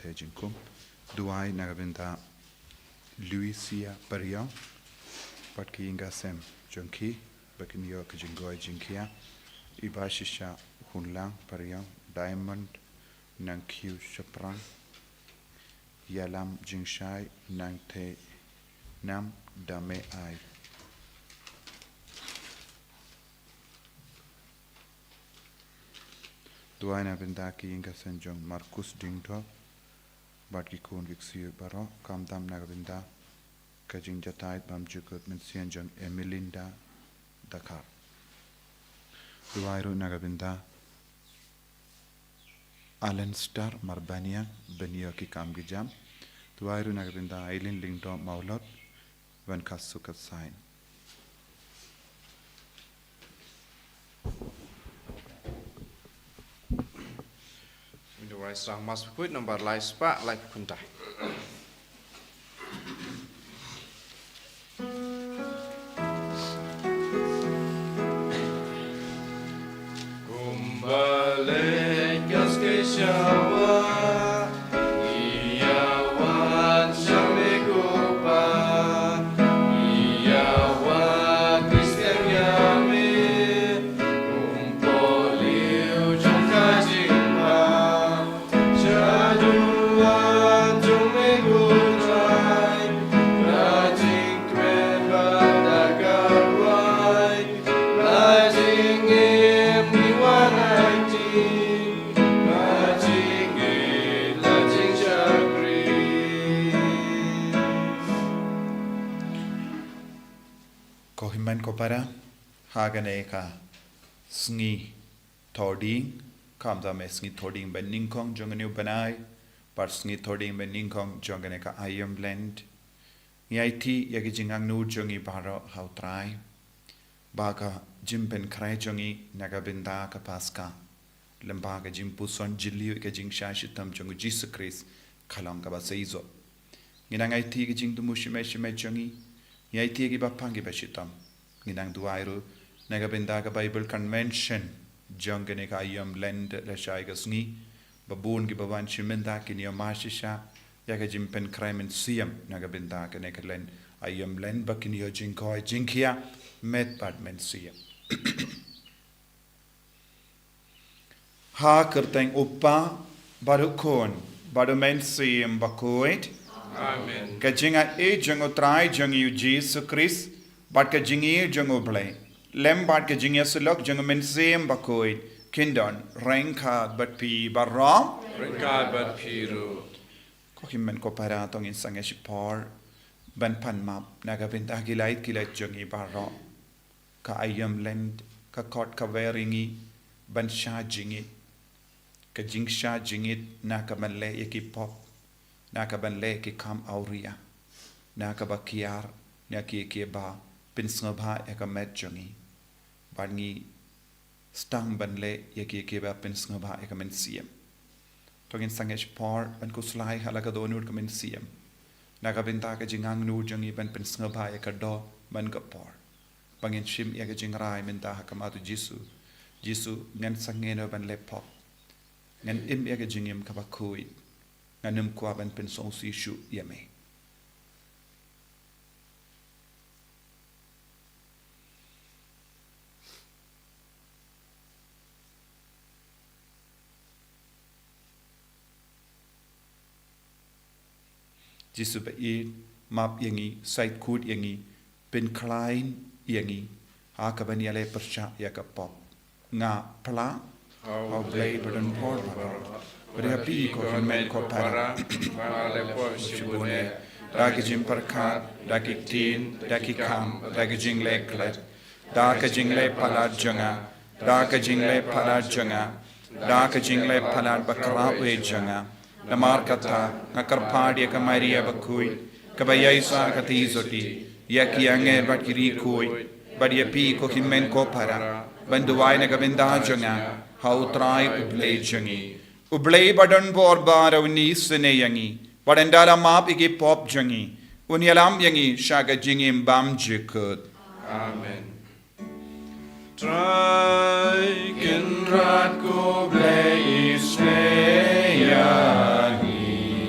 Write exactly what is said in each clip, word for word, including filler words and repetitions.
te jingkum. Duwai na ka bynta Lucia Pariong bad ki ïing ka sem jong ki ba kin ïoh ka jingkhuid jingkhiah. I Bashisha Hunlang Pariong, Diamond Nangkhiew Shaphrang, Ïalam Jingshai Nangthei Nam Dame Ai. Duwai na bynta ki ïing ka sem jong Marcus Dingthok bad ki khun ki ksiew baroh, khamtam na ka bynta ka jingjatai bymjukut mynsiem jong Emelinda Dakar. Duwai ruh na ka bynta Alan Star Marbaniang, ban ïoh ki kam ki jam. Duwai ruh na ka bynta Aileen Lyngdoh Mawlot, ban ka suk ka sign. Duwai srang Mass Bakhuid nambar lai spah laiphew khyndai. Kumba leit ka skei shawa, ïa wan sha me ko Pa, ïa wan Khristan ïa me, kum pohliew jong ka jingma. Ko hynmen ko para, ha kane ka sngi Thohdieng, khamtam ka sngi Thohdieng banyngkong jong une u bnai, bad sngi Thohdieng banyngkong jong kane ka Aïom Lent. Ngi aiti ïa ki jingangnud jong ngi baroh ha u Trai, ba ka jingpynkhreh jong ngi na ka bynta ka Paskha, lyngba ka jingpuson jylliew ïa ka jingshah shitom jong u Jisu Khrist, ka long kaba seisoh. Ngi nang aiti ki jingthmu shimet shimet jong ngi, ngi aiti ïa ki bapang ki bashitom. Ngi nang duwai ruh na ka bynta ka Bible Convention jong kane ka Aïom Lent lashai ka sngi, ba bun ki ba wan shim bynta kin ïoh mareh shisha ïa ka jingpynkhreh mynsiem na ka bynta kane ka Lent, Aïom Lent, ba kin ïoh jingkhuid jingkhiah met bad mynsiem. Ha ka kyrteng u Kpa, bad u Khun, bad u Mynsiem Bakhuid. Amen. Ka jingaiei jong u Trai jong ngi u Jisu Khrist, bad ka jingïeit jong u Blei, lem bad ka jingïasyllok jong u Mynsiem Bakhuid, kin don ryngkat bad phi baroh. Ryngkat bad phi ruh. Ko hynmen ko para, to ngin sangeh shipor ban pan map na ka bynta ki lait ki lait jong ngi baroh. Ka Aïom Lent ka khot ka wer ïa ngi ban shah jingit. Ka jingshah jingit na ka ban leh ïa ki pop, na ka ban leh ïa ki kam awria, na ka ba kiar na ki, ki ba pynsngewbha ïa ka met jong ngi. Bad ngi sdang ban leh ïa ki, ki ba pynsngewbha ïa ka mynsiem. To ngin sangeh shipor ban khuslai ha la ka dohnud ka mynsiem na ka bynta ka jingangnud jong ngi ban pynsngewbha ïa ka doh man ka por. Ba ngin shim ïa ka jingrai mynta ha khmat u Jisu. Jisu, ngan sangeh noh ban leh pop. Ngan im ïa ka jingim kaba khuid. Ngan ym kwah ban pynsngewsih shuh ïa me. Jisu ba ïeit, map ïa ngi, sait khuid ïa ngi, pynkhlaiñ ïa ngi ha ka ban ïaleh pyrshah ïa ka pop. Nga phla ha u Blei ba don bor baroh, bad ha phi ko hynmen ko para, nga la leh pop shibun eh, da ka jingpyrkhat, da ki ktien, da ki kam, da ka jingleh klet, da ka jingleh palat jong nga, da ka jingleh palat jong nga, da ka jingleh palat ba khraw eh jong nga. Namar kata nga kyrpad ïa ka Maria bakhuid, kaba ïaisah ka theisotti, ïa ki angel bad ki riewkhuid, bad ïa phi ko hynmen ko para, ban duwai na ka bynta jong nga ha u Trai u Blei jong ngi. U Blei ba don bor baroh un isynei ïa ngi, bad un da la map ïa ki pop jong ngi, un ïalam ïa ngi sha ka jingim bymjukut. Amen. Trai Kynrad ko Blei isynei ïa ngi.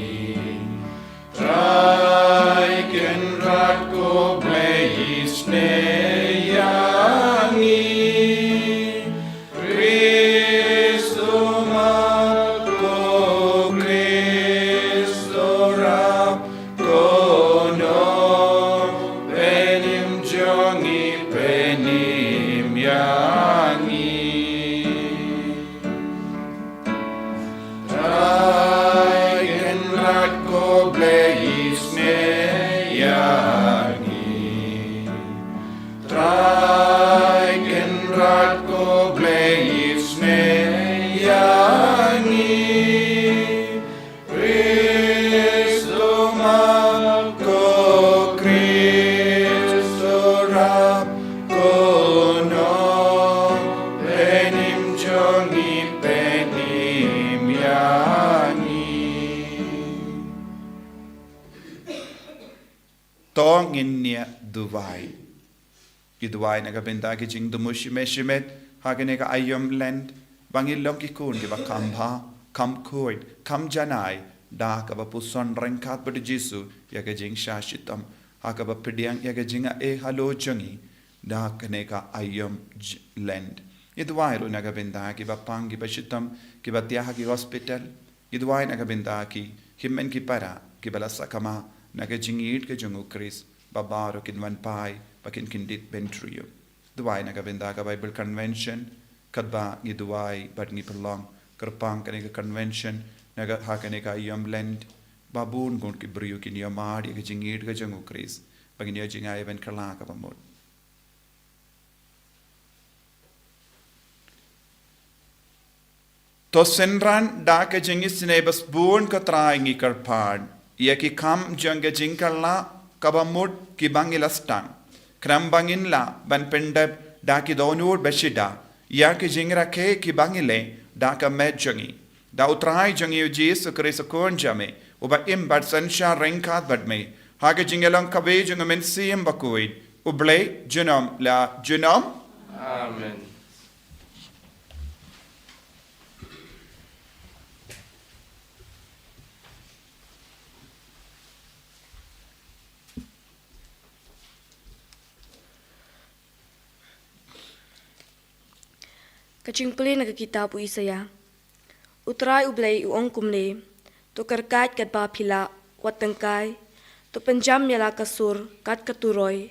ngin ïa duwai. Ngi duwai na ka bynta ki jingthmu shimet shimet ha kane ka aïom Lent, ba ngin long ki khun kiba kham bha, kham khuid, kham janai da kaba puson ryngkat bad u Jisu ïa ka jingshah shitom, ha kaba pdiang ïa ka jingaiei halor jong ngi da kane ka aïom j-, Lent. Ngi duwai ruh na ka bynta kiba pang, kiba shitom, kiba thiah ha ki hospital. Ngi duwai na ka bynta ki hynmen ki para kiba la sakma na ka jingïeit ka jong u Khrist, ba baroh kin wan phai, ba kin kyndit bynriew. Duwai na ka bynta ka Bible Convention, katba ngi duwai bad ngi pynlong, kyrpang kane ka convention na ka, ha kane ka aïom Lent, ba bun bun ki briew kin ïohmad ïa ka jingïeit ka jong u Khrist, ba kin ïoh jngai ban kylla kaba mut. To synran da ka jingisynei ba sbun, ko Trai, ngi kyrpad ïa ki kam jong ka jingkylla kaba mut kiba ngi la sdang, khnang ba ngin lah ban pyndep da ki dohnud ba shida ïa ki jingrakhe kiba ngi leh da ka met jong ngi, da u Trai jong ngi u Jisu Khrist u Khun jong me, uba im bad synshar ryngkat bad me ha ka jingïalong kawei jong u Mynsiem Bakhuid, U Blei junom la junom. Amen. Ka jingpule na ka kitab u Isaïah. U Trai U Blei u ong kumne: To kyrkhat katba phi lah, wat tyngkai. To pynjam ïa la ka sur kat ka turoi.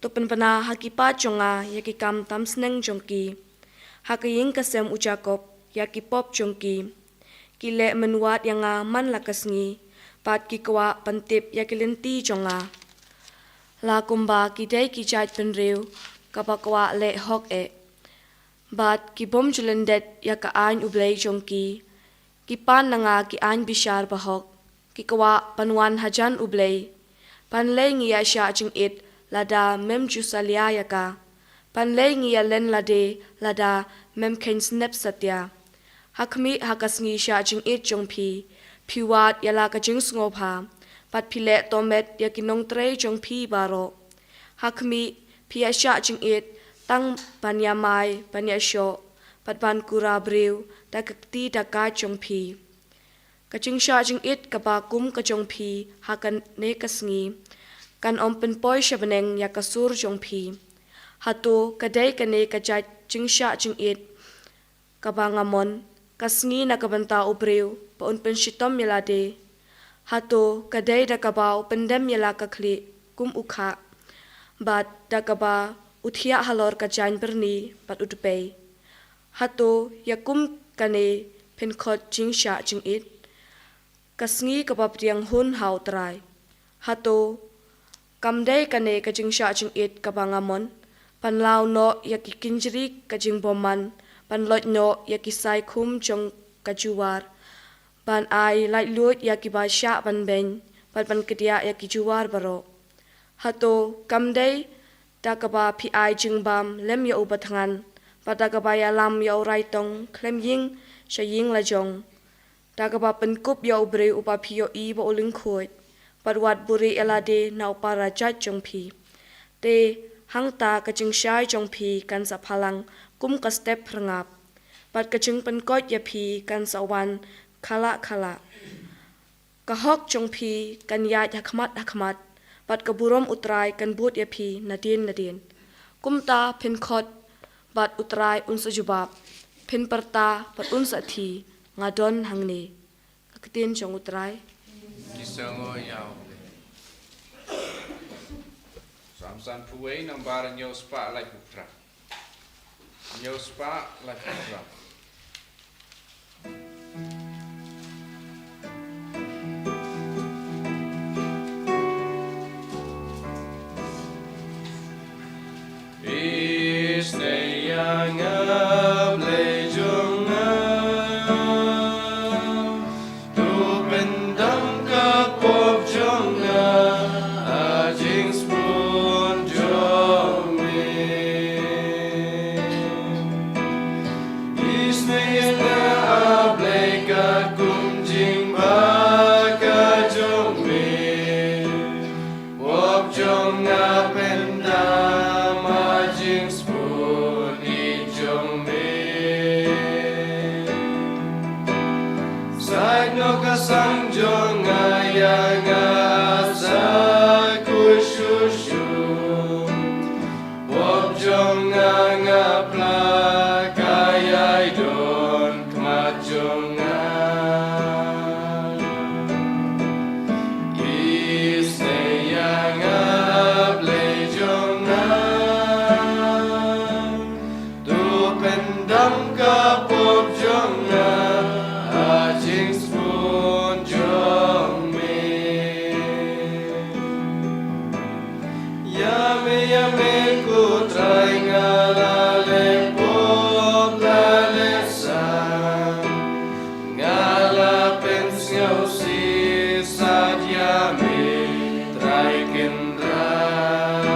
To pynbna ha ki paid jong nga ïa ki kam tam sneng jong ki, ha ka ïing ka sem u Jakob ïa ki pop jong ki. Ki leh mynwad ïa nga man la ka sngi, bad ki kwah ban tip ïa ki lynti jong nga. La kumba ki dei ki jait bynriew kaba kwah leh hok eh, bad ki bym ju lyndet ïa ka aiñ U Blei jong ki. Ki pan na nga ki aiñ bishar bahok, ki kwah ban wan hajan U Blei. Ban lei ngi ïa shah jingit lada mem ju salia ïa ka? Ban lei ngi ïa len lade lada mem kheiñ snep satia? Ha khmih, ha ka sngi shah jingit jong phi, phi wad ïa la ka jingsngewbha, bad phi leh tohmet ïa ki nongtrei jong phi baroh. Ha khmih, phi ïa shah jingit tang ban ïa mai, ban ïa shoh, bad ban kura briew da ka kti da ka jong phi. Ka jingshah jingit kaba kum ka jong phi ha kane ka sngi kan ym pynpoi sha bneng ïa ka sur jong phi. Hato ka dei kane ka jait jingshah jingit kaba nga mon, ka sngi na ka bynta u briew ba un pynshitom ïa lade? Hato ka dei da kaba u pyndem ïa la ka khlieh kum u khah, bad da kaba u thiah halor ka jaiñ byrni bad u dpei? Hato ïa kum kane phin khot jingshah jingit, ka sngi kaba pdiang hun ha U Trai? Hato kam dei kane ka jingshah jingit kaba nga mon, ban law noh ïa ki kynjri ka jingbymman, ban loit noh ïa ki saikhum jong ka juwar, ban ai laitluid ïa kiba shah ban beiñ, bad ban kdiah ïa ki juwar baroh? Hato kam dei da kaba phi ai jingbam lem ïa u bathngan, bad da kaba ïalam ïa u raitong khlem ïing sha ïing lajong, da kaba pynkup ïa u briew uba phi ïohi ba u lyngkhuid, bad wad buhrieh ïa lade na u para jait jong phi? Te hangta ka jingshai jong phi kan sa phalang kum ka step phyrngap, bad ka jingpynkoit ïa phi kan sa wan khalak khalak. Ka hok jong phi kan ïaid ha khmat ha khmat, bad ka burom U Trai kan bud ïa phi nadien nadien. Kumta phin khot bad U Trai un sa jubab, phin pyrta bad un sa thied, nga don hangne. Ka ktien jong U Trai. Ki sngew ïa U Blei. Psalm sanphew wei, nambar hynñiew spah laiphew phra. Hynñiew spah laiphew phra. Isynei ïa nga, Blei jong nga, to pyndam ka pop jong nga ha jingsbun jong me. Isynei ïa nga, A Blei, katkum jingbha ka jong me, pop jong Ai no ka sang jong nga ïa nga sa ku shu shu. Pop jong nga nga pla ka ïai don khmat jong nga. Isnei ïa nga Blei jong nga. To pyndam ka pop jong nga ha jingsbun jong me. Ïa me, ïa me ko Trai nga la leh pop la leh san. Nga la pynsngewsih sat ïa me Trai Kynrad.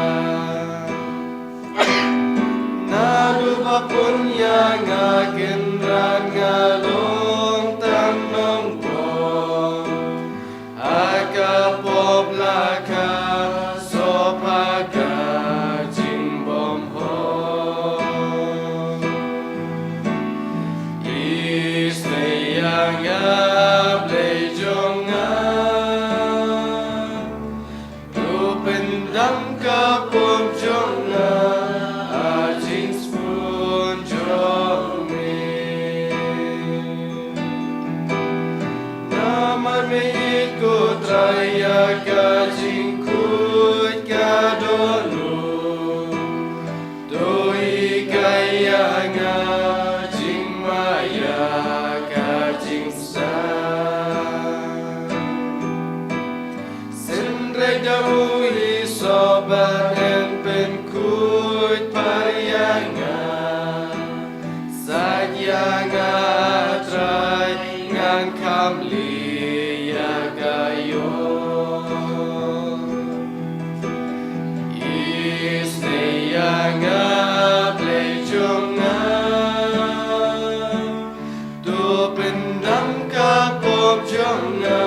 Naduh ba pun ïa nga Kynrad nga long tang nongbor. Ha ka pop la ka sop ha ka jingbymhok. Isnei ïa nga Blei jong nga. To pyndam ka pop jong nga ha jingsbun jong me. Namar me ïeit ko Trai ïa ka jingkhuid ka dohnud. To hikai ïa nga jingmaïa ka jingstad. Synreit da u Isop bad pynkhuid pat ïa nga. Sait ïa nga Trai ngan kham leh ïa ka ïoh. Isnei ïa nga Blei jong nga. To pyndam ka pop jong nga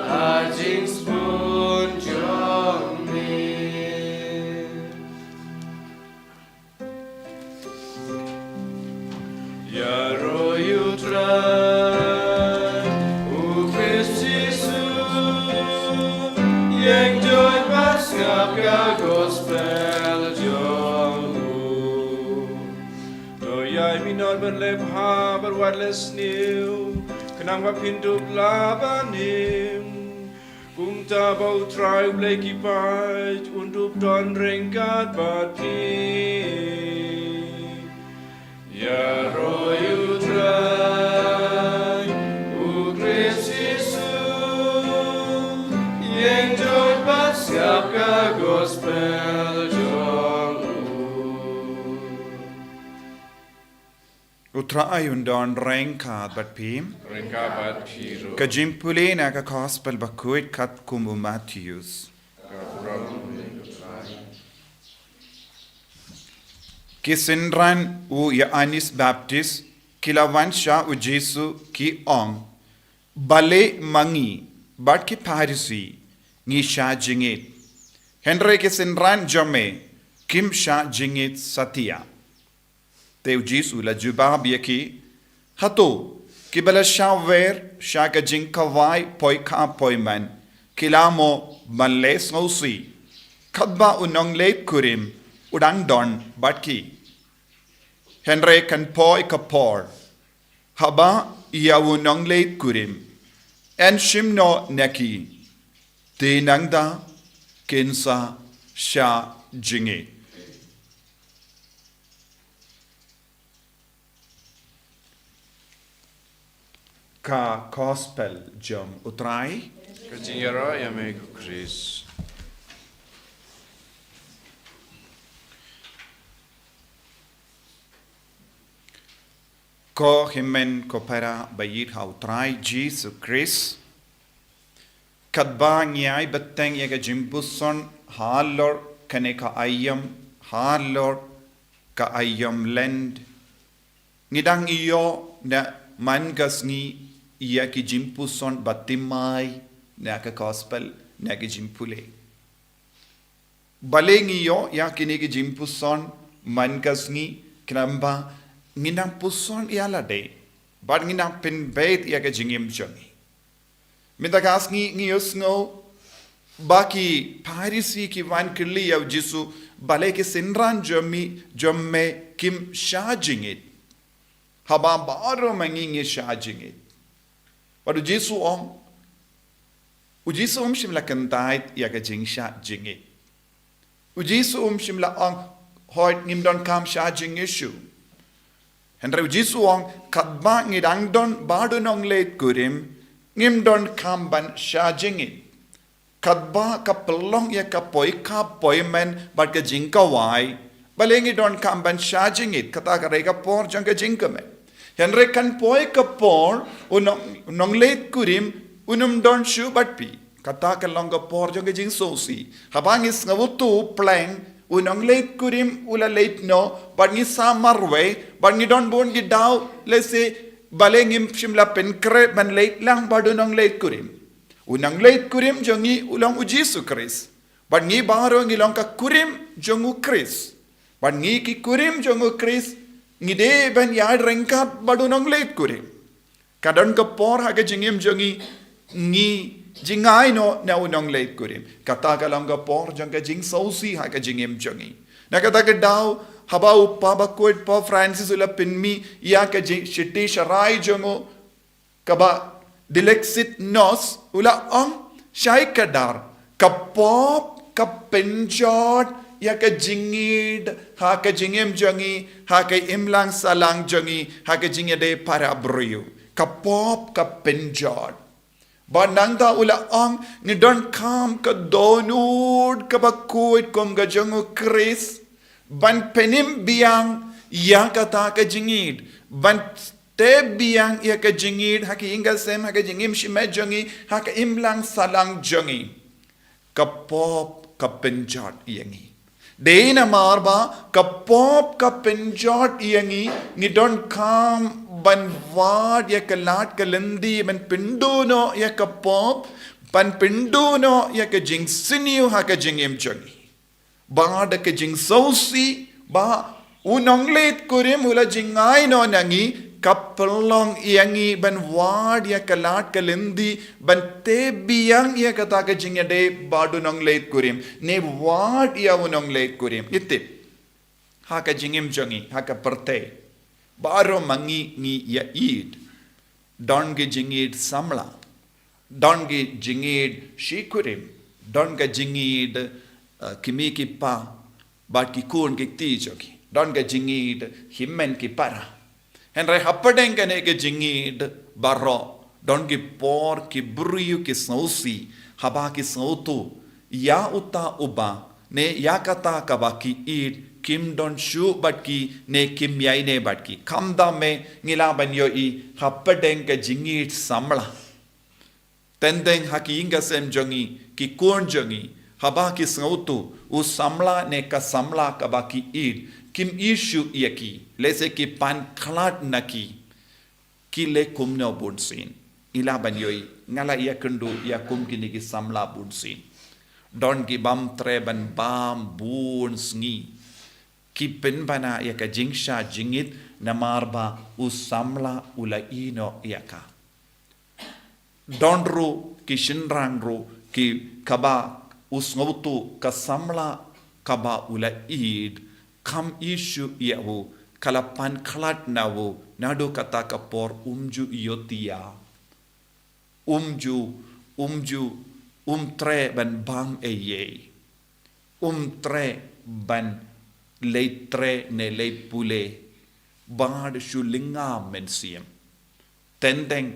ha jingsbun jong me. Ïaroh ïa u Trai, u Khrist Jisu, ïeng joit bad sngap ka gospel jong u. To ïai minot ban leh bha bad wat leh sniew, khnang ba phin dup lah banim. Kumta ba u Trai u Blei ki paid un dup don ryngkat bad phi. Ïaroh ïa u Trai, u Khrist Jisu, ïeng joit bad sngap ka gospel jong u. U Trai un don ryngkat bad phi. Ryngkat bad phi ruh. Ka jingpule na ka gospel bakhuid katkum u Mathaios. Ka burom ïa u Trai. Ki synran u Ïoannis Baptist ki la wan sha u Jisu ki ong, balei ma ngi bad ki Pharisi ngi shah jingit, hynrei ki synran jong me kim shah jingit satia? Te u Jisu u la jubab ïa ki, hato kiba la shah wer sha ka jingkhawai poi kha poi man ki la mo ban leh sngewsih katba u nongleit kurim u dang don bad ki? Hynrei kan poi ka por haba ïa u nongleit kurim yn shim noh na ki, te nangta kin sa shah jingit. Ka gospel jong u Trai. Ka jingïaroh ïa me ko Khrist. Ko hynmen ko para ba ïeit ha u Trai Jisu Khrist. Katba ngi ïai bteng ïa ka jingpuson halor kane ka aïom, halor ka aïom Lent, ngi dang ïoh na man ka sngi ïa ki jingpuson ba thymmai na ka gospel, na ki jingpule. Balei ngi ïoh ïa kine ki jingpuson man ka sngi? Khnang ba ngin nang puson ïa lade bad ngin nang pynbeit ïa ka jingim jong ngi. Mynta ka sngi ngi ïohsngew ba ki Pharisi ki wan kylli ïa u Jisu, balei ki synran jong me, jong me kim shah jingit, haba baroh ma ngi ngi shah jingit. Bad u Jisu u ong, u Jisu um shym la kyntait ïa ka jingshah jingit. U Jisu um shym la ong, hooid, ngim donkam shah jingit shuh. Hynrei u Jisu u ong, katba ngi dang don bad u nongleit kurim, ngim donkam ban shah jingit. Katba ka pynlong ïa ka poi khap poi men bad ka jingkhawai, balei ngi donkam ban shah jingit? Kata ka dei ka por jong ka jingkmen. Hynrei kan poi ka por u nong, u nongleit kurim um don shuh bad phi. Kata ka long ka por jong ka jingsngewsih. Haba ngi sngewthuh pleng, u nongleit kurim u la leit noh, bad ngi sah marwei, bad ngi don bun ki daw, lehse balei ngim shym la pynkhreh ban leit lang bad u nongleit kurim. U nongleit kurim jong ngi u long u Jisu Khrist. Bad ngi baroh ngi long ka kurim jong u Khrist. Bad ngi ki kurim jong u Khrist, ngi dei ban ïaid ryngkat bad u nongleit kurim. Ka don ka por ha ka jingim jong ngi, ngi jngai noh na u nongleit kurim. Kata ka long ka por jong ka jingsngewsih ha ka jingim jong ngi. Na kata ka daw, haba u Papa Bakhuid Pope Francis u la pynmih ïa ka jing, shithi sharai jong u, kaba Dilexit Nos, u la ong, shai kdar, ka pop ka pynjot ïa ka jingïeid ha ka jingim jong ngi, ha ka imlang sahlang jong ngi, ha ka jingïadei para briew. Ka pop ka pynjot. Bad nangta u la ong, ngi donkam ka dohnud kaba khuid kum ka jong u Khrist, ban pynim biang ïa kata ka jingïeid, ban teh biang ïa ka jingïeid ha ka ïing ka sem, ha ka jingim shimet jong ngi, ha ka imlang sahlang jong ngi. Ka pop ka pynjot ïa ngi. Dei namar ba ka pop ka pynjot ïa ngi, ngi donkam ban wad ïa ka lad ka lynti, ban pynduh noh ïa ka pop, ban pynduh noh ïa ka jingsniew ha ka jingim jong ngi. Bad da ka jingsngewsih ba u nongleit kurim u la jngai noh na ngi, ka pynlong ïa ngi ban wad ïa ka lad ka lynti, ban teh biang ïa kata ka jingïadei bad u nongleit kurim, ne wad ïa u nongleit kurim. Ngi tip, ha ka jingim jong ngi, ha ka pyrthei, baroh ma ngi ngi ïaieit. Don ka jingïeid samla, don ka jingïeid shi kurim, don ka jingïeid, eh, kmie ki kpa, bad ki khun ki kti jong ki, don ka jingïeid hynmen ki para. Hynrei hapdeng kane ka jingïeid baroh, don ki por ki briew ki sngewsih, haba ki sngewthuh ïa uta uba, ne ïa kata kaba ki ïeid, kim don shuh bad ki, ne kim ïaineh bad ki. Khamtam eh ngi lah ban ïohi hapdeng ka jingïeid samla. Teng teng ha ki ïing ka sem jong ngi, ki khun jong ngi, haba ki sngewthuh u samla ne ka samla kaba ki ïeid kim ïeit shuh ïa ki, lehse ki pan khlad na ki, ki leh kumno bunsien. Ngi lah ban ïohi, nga la ïakynduh ïa kum kine ki samla bunsien. Don ki bym treh ban bam bun sngi. Ki pynbna ïa ka jingshah jingit namar ba u samla u la ïehnoh ïa ka. Don ruh ki shynrang ruh ki, kaba u sngewthuh ka samla kaba u la ïeid kam ïeit shuh ïa u, ka la pan khlad na u, naduh kata ka por um ju ïohthiah. Um ju, um ju, um treh ban bam ei ei. Um treh ban leit treh ne leit pule bad shu lynga mynsiem. Teng teng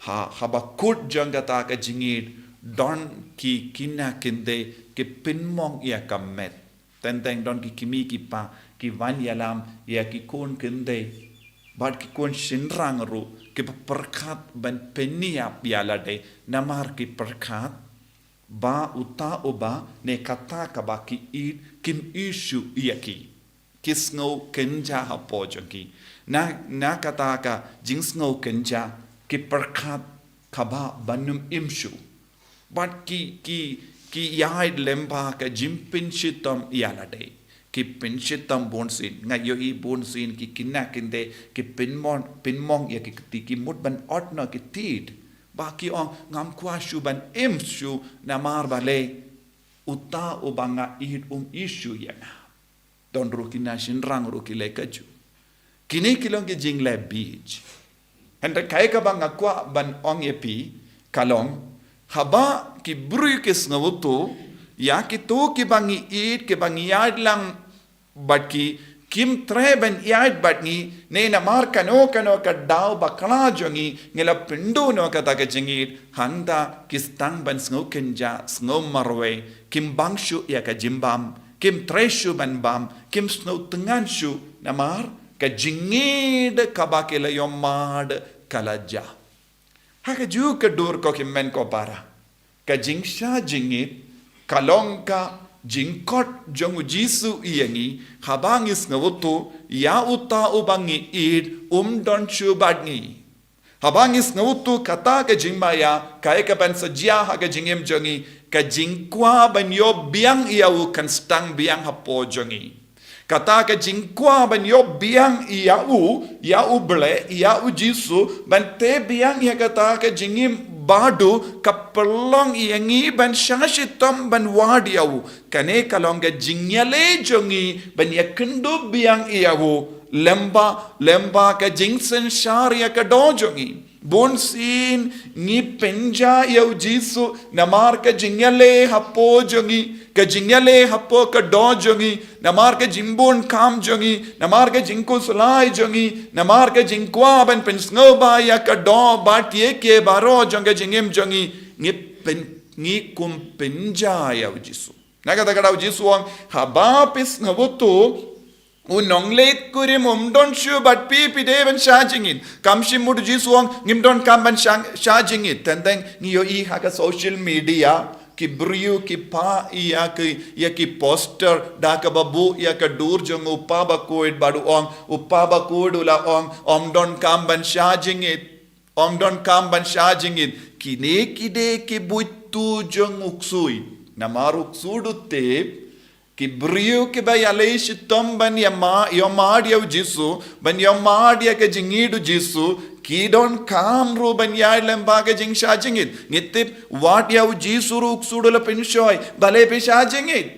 ha, haba kut jong kata ka jingïeid, don ki khynnah khyndai ki pynmong ïa ka met. Teng teng don ki kmie ki kpa ki wan ïalam ïa ki khun khyndai bad ki khun shynrang ruh, kiba pyrkhat ban pynïap ïa lade namar ki pyrkhat ba uta uba ne kata kaba ki ïeid kim ïeit shuh ïa ki. Ki sngew kynja hapoh jong ki. Na, na kata ka jingsngew kynja, ki pyrkhat kaba ban ym im shuh. Bad ki, ki, ki ïaid lyngba ka jingpynshitom ïa lade. Ki pynshitom bunsien, nga ïohi bunsien ki khynnah khyndai ki pynmong, pynmong ïa ki kti, ki mut ban ot noh ki tied. Ba ki ong, ngam kwah shuh ban im shuh namar balei uta uba nga ïeit um ïeit shuh ïa nga. Don ruh kine ki shynrang ruh ki leh kajuh. Kine ki long ki jingleh bieit. Hynrei kaei kaba nga kwah ban ong ïa phi ka long, haba ki briew ki sngewthuh ïa kito kiba ngi ïeit, kiba ngi ïaid lang bad ki, kim treh ban ïaid bad ngi, ne namar kano kano ka daw bakla jong ngi, ngi la pynduh noh kata ka jingïeit, hangta ki sdang ban sngewkynjah, sngewmarwei, kim bang shuh ïa ka jingbam, kim treh shuh ban bam, kim sngewthngan shuh, namar ka jingïeit kaba ki la ïohmad ka la jah. Ha kajuh ka dur, ko hynmen ko para, ka jingshah jingit ka long ka jingkot jong u Jisu ïa ngi, haba ngi sngewthuh ïa uta uba ngi ïeit um don shuh bad ngi. Haba ngi sngewthuh kata ka jingmaïa, kaei kaban sa jia ha ka jingim jong ngi, ka jingkwah ban ïoh biang ïa u kan sdang biang hapoh jong ngi. Kata ka jingkwah ban ïoh biang ïa u, ïa u Blei, ïa u Jisu, ban teh biang ïa kata ka jingim baduh, ka pynlong ïa ngi ban shah shitom ban wad ïa u. Kane ka long ka jingïaleh jong ngi ban ïakynduh biang ïa u, lyngba, lyngba ka jingsynshar ïa ka doh jong ngi. Bunsien ngi pynjah ïa u Jisu namar ka jingïaleh hapoh jong ngi, ka jingïaleh hapoh ka doh jong ngi, namar ka jingbun kam jong ngi, namar ka jingkhuslai jong ngi, namar ka jingkwah ban pynsngewbha ïa ka doh bad kiei kiei baroh jong ka jingim jong ngi, ngi pyn, ngi kum pynjah ïa u Jisu. Na kata ka daw u Jisu u ong, haba phi sngewthuh u nongleit kurim um don shuh bad phi, phi dei ban shah jingit. Kam shym mut u Jisu u ong ngim donkam ban shah, shah jingit. Teng teng ngi ïohi ha ka social media, ki briew ki phah ïa ki, ïa ki poster da kaba buh ïa ka dur jong u Kpa Bakhuid bad u ong, u Kpa Bakhuid u la ong, ym donkam ban shah jingit. Ym donkam ban shah jingit. Kine ki dei ki buit tu jong u ksuid. Namar u ksuid u tip, ki briew kiba ïaleh shitom ban ïa ma, ïohmad ïa u Jisu, ban ïohmad ïa ka jingïeit u Jisu, ki donkam ruh ban ïaid lyngba ka jingshah jingit. Ngi tip, wat ïa u Jisu ruh u ksuid u la pynshoi, balei phi shah jingit?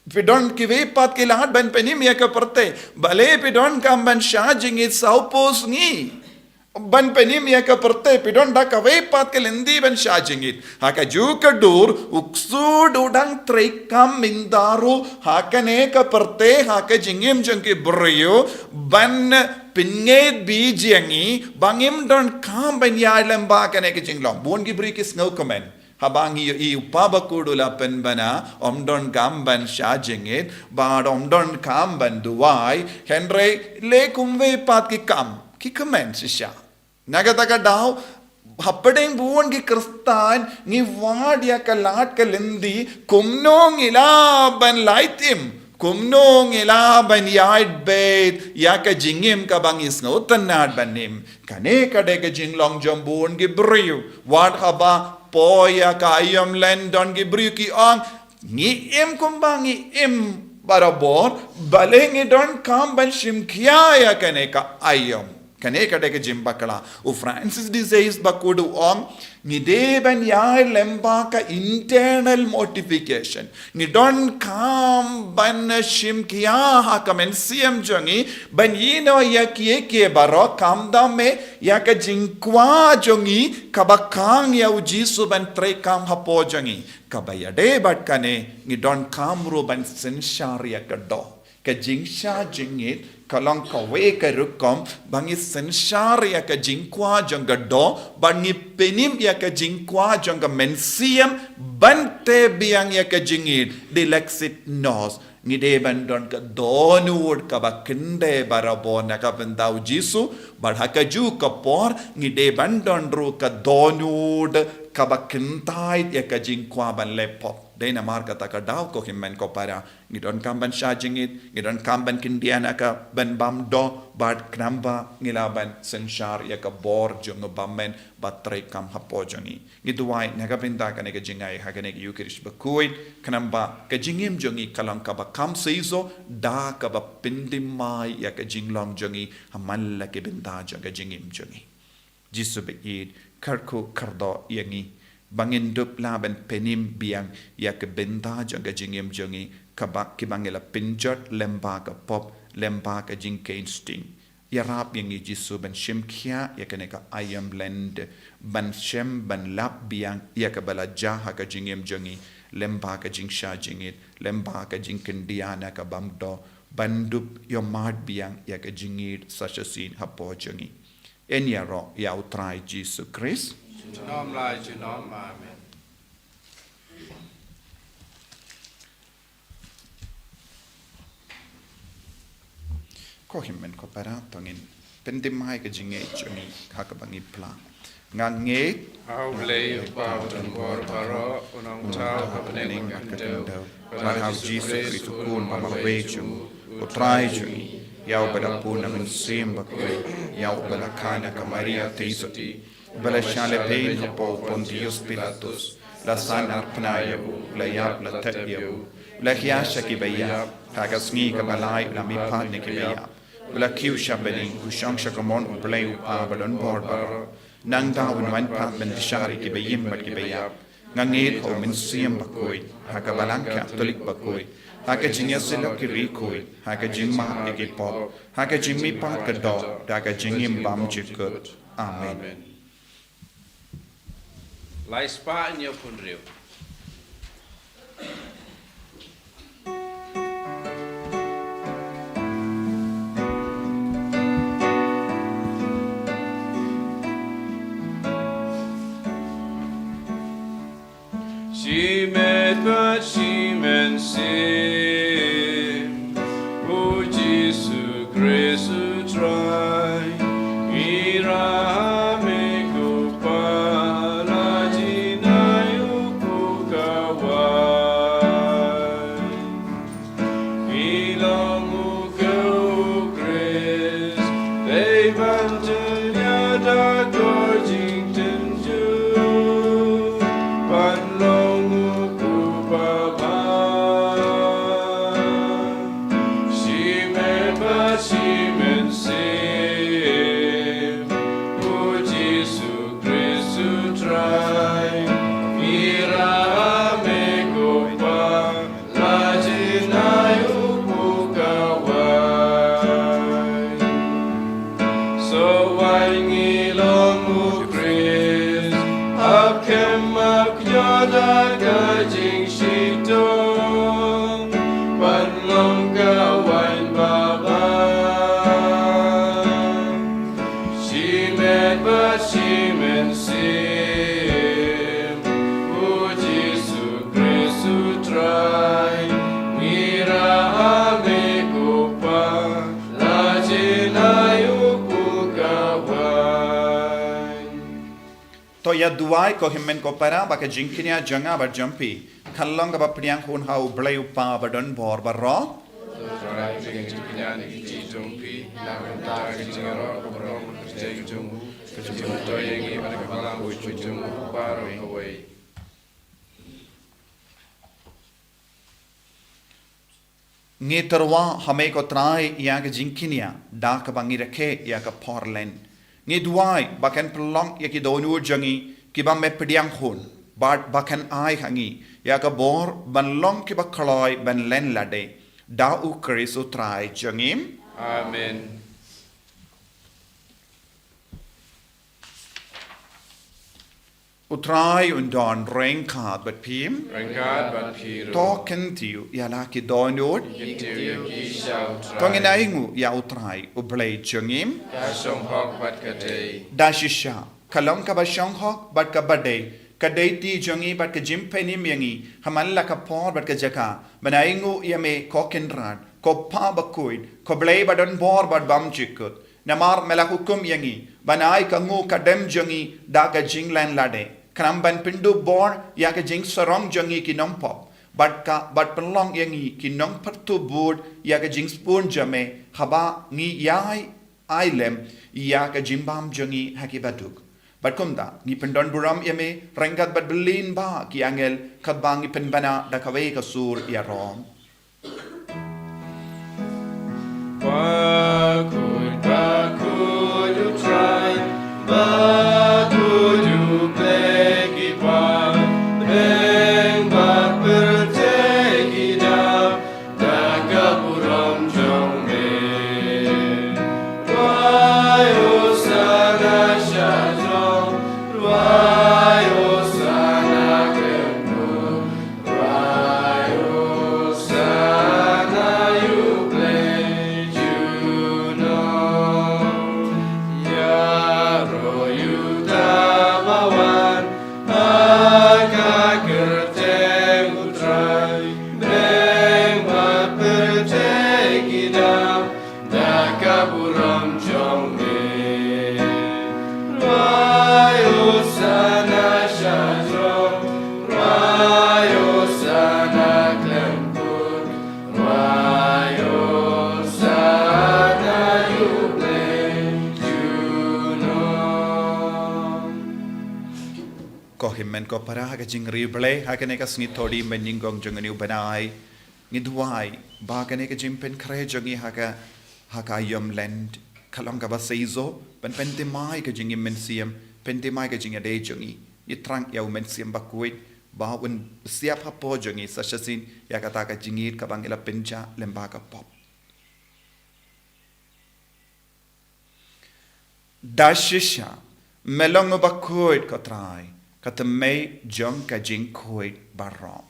Phi don kiwei pat ki lad ban pynim ïa ka pyrthei. Balei phi donkam ban shah jingit saw phew sngi ban pynim ïa ka pyrthei? Phi don da kawei pat ka lynti ban shah jingit. Ha kajuh ka dur, u ksuid u dang treikam mynta ruh ha kane ka pyrthei, ha ka jingim jong ki briew, ban pynngeit beit ïa ngi ba ngim donkam ban ïaid lyngba kane ka jinglong. Bun ki briew ki sngewkmen. Haba ngi ïohi u Kpa Bakhuid u la pynbna, ym donkam ban shah jingit, bad ym donkam ban duwai, hynrei leh kumwei pat ki kam, ki kmen shisha. Na kata ka daw, hapdeng bun ki Khristan, ngi wad ïa ka lad ka lynti, kumno ngi lah ban lait im, kumno ngi lah ban ïaid beit ïa ka jingim kaba ngi sngewtynnad ban im. Kane ka dei ka jinglong jong bun ki briew. Wat haba poi ïa ka aïom lane don ki briew ki ong, ngi im kumba ngi im barabor, balei ngi donkam ban shim khia ïa kane ka aïom. Kane ka dei ka jingbakla. U Francis de Sales Bakhuid u ong, ngi dei ban ïaid lyngba ka internal mortification. Ngi donkam ban shim khia ha ka mynsiem jong ngi, ban ïehnoh ïa kiei kiei baroh, khamtam eh ïa ka jingkwah jong ngi kaba khang ïa u Jisu ban treikam hapoh jong ngi. Kaba ïadei bad kane, ngi donkam ruh ban synshar ïa ka doh. Ka jingshah jingit ka long kawei ka rukom ba ngi synshar ïa ka jingkwah jong ka doh, ba ngi pynim ïa ka jingkwah jong ka mynsiem ban teh biang ïa ka jingïeit. Dilexit nos. Ngi dei ban don ka dohnud kaba kynthei barabor na ka bynta u Jisu, bad ha kajuh ka por ngi dei ban don ruh ka dohnud kaba kyntait ïa ka jingkwah ban leh pop. Dei namar kata ka daw, ko hynmen ko para, ngi donkam ban shah jingit, ngi donkam ban khyndiat na ka ban bam doh, bad khnang ba ngi lah ban synshar ïa ka bor jong u Bamon ba treikam hapoh jong ngi. Ngi duwai na ka bynta kane ka jingai ha kane ka Ïukharist bakhuid, khnang ba ka jingim jong ngi ka long kaba kham seisoh da kaba pynthymmai ïa ka jinglong jong ngi ha man la ki bynta jong ka jingim jong ngi. Jisu baieit, kyrkhu kyrdoh ïa ngi, ba ngin dup lah ban pynim biang ïa ki bynta jong ka jingim jong ngi, kaba, kiba ngi la pynjot lyngba ka pop, lyngba ka jingkheiñ sting. Ïarap ïa ngi Jisu ban shim khia ïa kane ka aïom lynti, ban shem ban lap biang ïa kaba la jia ha ka jingim jong ngi, lyngba ka jingshah jingit, lyngba ka jingkyndiah na ka bamduk, ban dup ïohmad biang ïa ka jingïeit sa shisien hapoh jong ngi. Yn ïaroh ïa U Trai Jisu Khrist. Junom la junom, amen. Ko hynmen ko para, to ngin pynthymmai ka jingngeit jong ngi ha kaba ngi phla. Nga ngeit ha U Blei U Kpa badonbor baroh, u nongthaw ha bneng bad ha khyndew, bad ha U Jisu Khrist u Khun ba marwei jong u, U Trai jong ngi, ïa uba la pun na Mynsiem Bakhuid, ïa uba la kha na ka Maria theisotti, ba la shah lehbeiñ hapoh u Pontius Pilatus, la sahnarphna ïa u, la ïap, la thied ïa u, la khia sha kiba ïap, ha ka sngi kaba lai la mihpat na kiba ïap, la kiew sha bneng, u shong sha kamon U Blei U Kpa badonbor baroh. Nangta un wan pat ban bishar ïa kiba im bad kiba ïap. Nga ngeit ha U Mynsiem Bakhuid, ha ka Balang Katholik bakhuid, ha ka jingïasyllok ki riewkhuid, ha ka jingmap ïa ki pop, ha ka jingmihpat ka doh, da ka jingim bymjukut. Amen. Lai spah hynñiew phew hynriew. Shimet bad shimynsiem, U Jisu Khrist U Trai, ngi ïarap ïa me ko Pa, la jin ai u pukawai. Ngi long u kiew U Khrist, dei ban jia da ka jingtynjuh, ban long u pukawai. Shimet bad shimynsiem, U Jisu Khrist U Trai, ngi ïarap ïa me ko Pa, la jin ai u pukawai. Shuwa ngi long U Khrist, hap kem hap kynnoh da ka jingshitom, ban long ka waiñ babha. Shimet bad shimynsiem, U Jisu Khrist U Trai, ngi ïarap ïa me ko Pa, la jin ai u pukawai. To ïa duwai ko hynmen ko para, ba ka jingkñia jong nga bad jong phi kan long kaba pdiang hun ha U Blei U Kpa badonbor baroh. To Trai, pdiang jingkñia na ki kti jong phi, na ka bynta ka jingïaroh ka burom ka kyrteng jong u, ka jingmyntoi ïa ngi bad ka balang jong u baroh kawei. Ngi tyrwa ha me ko Trai ïa ka jingkñia da kaba ngi rakhe ïa ka por Lent. Ngi duwai ba kan pynlong ïa ki dohnud jong ngi kiba me pdiang hun, bad ba kan ai ha ngi ïa ka bor ban long kiba kloi ban len lade, da U Khrist U Trai jong ngi. Amen. U Trai un don ryngkat bad phi. Ryngkat bad phi ruh. To kyntiew ïa la ki dohnud. Kyntiew ïa ki sha U Trai. To ngin ainguh ïa U Trai U Blei jong ngi. Ka shong hok bad ka dei. Da shisha ka long kaba shong hok bad kaba dei, ka dei ti jong ngi bad ka jingpynim ïa ngi ha man la ka por bad ka jaka, ban ainguh ïa me ko Kynrad, ko Pa bakhuid, ko Blei badonbor bad bymjukut. Namar me la hukum ïa ngi ban ai ka nguh ka dem jong ngi da ka jinglen lade, khnang ban pynduh bor ïa ka jingsarong jong ngi ki nongpop, bad ka, bad pynlong ïa ngi ki nongpyrtuh bud ïa ka jingsbun jong me, haba ngi ïai ai lem ïa ka jingbam jong ngi ha ki baduk. Bad kumta ngi pyndonburom ïa me ryngkat bad bun lyngba ki angel, katba ngi pynbna da kawei ka sur ïaroh. Bakhuid, bakhuid U Trai, bakhuid U Ko hynmen ko para ha ka jingriewblei, ha kane ka sngi Thohdieng mynnyngkong jong une u bnai, ngi duwai ba kane ka jingpynkhreh jong ngi ha ka, ha ka ïom lent, ka long kaba seisoh, ban pynthymmai ka jingim mynsiem, pynthymmai ka jingïadei jong ngi. Ngi thrang ïa u Mynsiem Bakhuid ba un siap hapoh jong ngi sa shisien ïa kata ka jingïeit kaba ngi la pynjah lyngba ka pop. Da shisha, me long uba khuid ko Trai, ka thymmei jong ka jingkhuid baroh.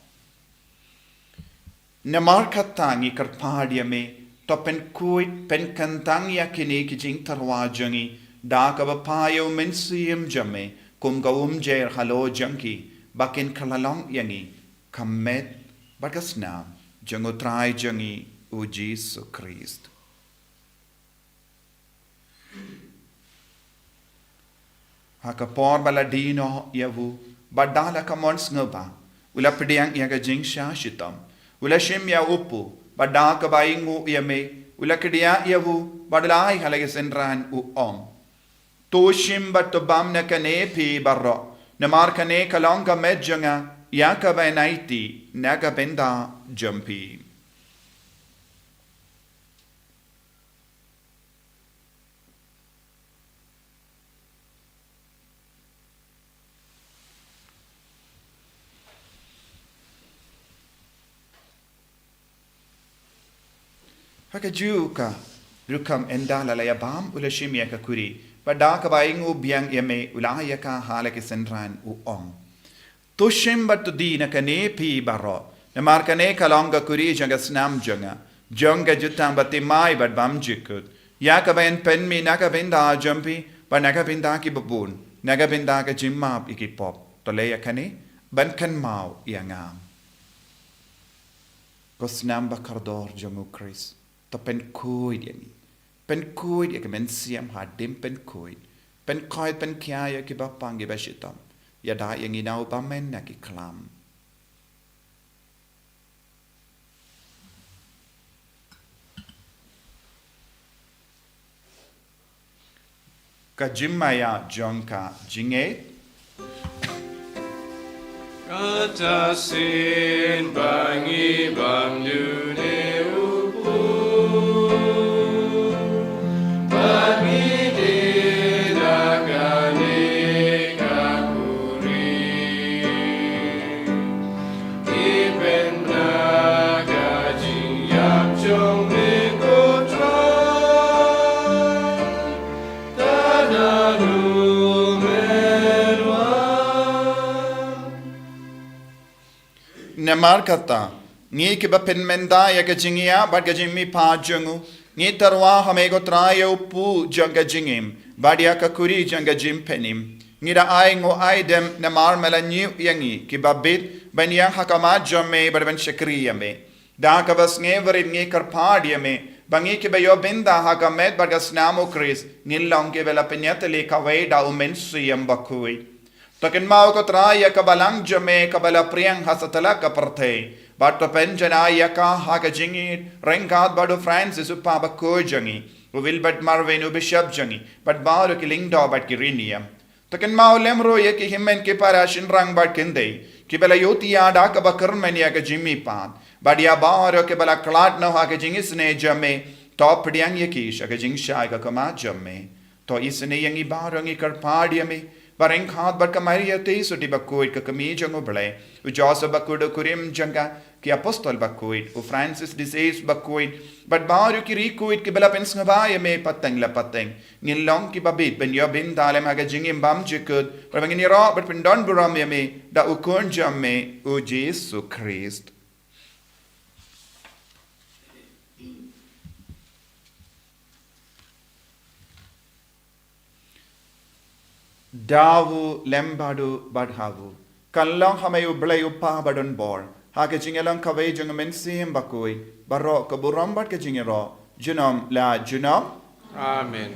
Namar kata ngi kyrpad ïa me, to pynkhuid, pynkyntang ïa kine ki jingtyrwa jong ngi, da kaba phah ïa u Mynsiem jong me kum ka umjer halor jong ki, ba kin kylla long ïa ngi ka met bad ka snam jong u Trai jong ngi u Jisu Khrist. Ha ka por ba la die noh ïa u, bad da la ka mon sngewbha, u la pdiang ïa ka jingshah shitom, u la shim ïa u pu, bad da kaba ainguh ïa me, u la kdiah ïa u, bad u la ai ha la ki synran, u ong: To shim bad to bam na kane phi baroh, namar kane ka long ka met jong nga, ïa kaba ngan aiti na ka bynta jong phi. Ha kajuh ka rukom, ynda la la ïa bam, u la shim ïa ka kuri, bad da kaba ainguh biang ïa me, u la ai ïa ka ha la ki synran, u ong: To shim bad to die na kane phi baroh, namar kane ka long ka kuri jong ka snam jong nga, jong ka jutang bathymmai bad bymjukut, ïa kaba ngan pynmih na ka bynta jong phi bad na ka bynta kiba bun, na ka bynta ka jingmap ïa ki pop. To leh ïa kane ban kynmaw ïa nga. Ko snam bakordor jong u Khrist, to pynkhuid ïa ngi. Pynkhuid ïa ka mynsiem hadien pynkhuid, pynkhuid, pynkhia ïa kiba pang, kiba shitom. Ïada ïa ngi na u bymman na ki khlam. Ka jingmaïa jong ka jingngeit. Kata shisien ba ngi bam dune u pu, ba ngi die da kane ka kuri. Dei ban da ka jingïap jong me ko Trai, ta da u men wan. Namar kata, ngi kiba pynmynta ïa ka jingïap bad ka jingmihpat jong u, ngi tyrwa ha me ko Trai ïa u pu jong ka jingim, bad ïa ka kuri jong ka jingpynim. Ngi da ainguh aidem namar me la ñiew ïa ngi kiba bit ban ïeng ha khmat jong me bad ban shakri ïa me. Da kaba sngewrit ngi kyrpad ïa me, ba ngi kiba ïoh bynta ha ka met bad ka snam u Khrist, ngin long kiba la pynïatylli kawei da u Mynsiem Bakhuid. To kynmaw ko Trai ïa ka balang jong me kaba la pdiang ha satlak ka pyrthei, bad to pynjanai ïa ka ha ka jingïeit ryngkat bad u Francis u Papa bakhuid jong ngi, u Wilbert Marvin u Bishop jong ngi, bad baroh ki lyngdoh bad ki riewniam. To kynmaw lem ruh ïa ki hynmen ki para shynrang bad kynthei kiba la ïohthiah da kaba kyrmen ïa ka jingmihpat, bad ïa baroh kiba la khlad noh ha ka jingisynei jong me, to pdiang ïa ki sha ka jingshai ka khmat jong me. To isynei ïa ngi baroh, ngi kyrpad ïa me, ba ryngkat bad ka Maria Theisotti bakhuid ka kmie jong u Blei, u Joseph bakhuid u kurim jong ka, ki apostol bakhuid, u Francis de Sales bakhuid, bad baroh ki riewkhuid kiba la pynsngewbha ïa me pateng la pateng, ngin long kiba bit ban ïoh bynta lem ha ka jingim bymjukut, bad ba ngin ïaroh bad pyndonburom ïa me da u Khun jong me u Jisu Khrist. Da u lem bad u bad ha u, kan long ha me u Blei u Kpa badonbor, ha ka jingïalong kawei jong u Mynsiem Bakhuid, baroh ka burom bad ka jingïaroh junom la junom. Amen.